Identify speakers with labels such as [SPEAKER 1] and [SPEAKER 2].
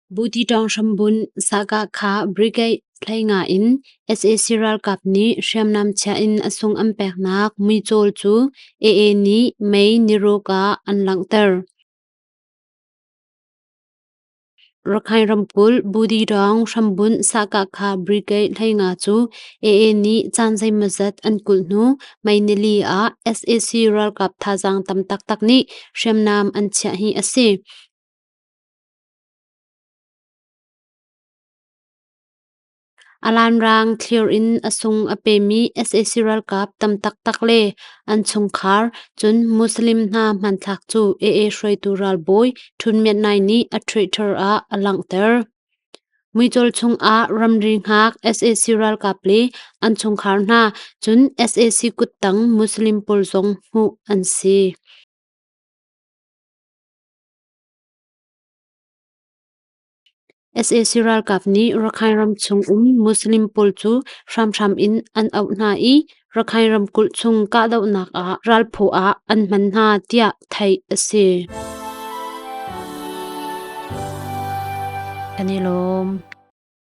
[SPEAKER 1] Butitawng hrambunh Sakakha Brigade 15 in sac ralkap nih hriamnam chiah in a sung an peknak muicawl cu AA nih May niruk ah an langhter. Rakhine ramkulh Budidawng hrambunh Sakakha Brigade 15 cu AA nih caan zeimawzat an kulh hnu May nili ah sac ralkap thazaang tam taktak nih hriamnam an chiah hi a si. Alan-rang thlir in a sung a pemi sac ralkap tam taktak le an chungkhar, cun Muslim hna hmanthlak cu AA hruaitu ralbawi Htun Myat Nai nih a Twitter ah a langhter. Muicawl chungah ramri hngak sac ralkap le an chungkhar hna, cun sac kuttang Muslim pawl zong hmuh an si. Sac ralkap nih Rakhine ram chung um Muslim pawl cu hramhram in an auh hna i Rakhine ramkulh chung kahdohnak ah ralphaw ah an hman hna tiah theih a si.
[SPEAKER 2] Kan i lawm.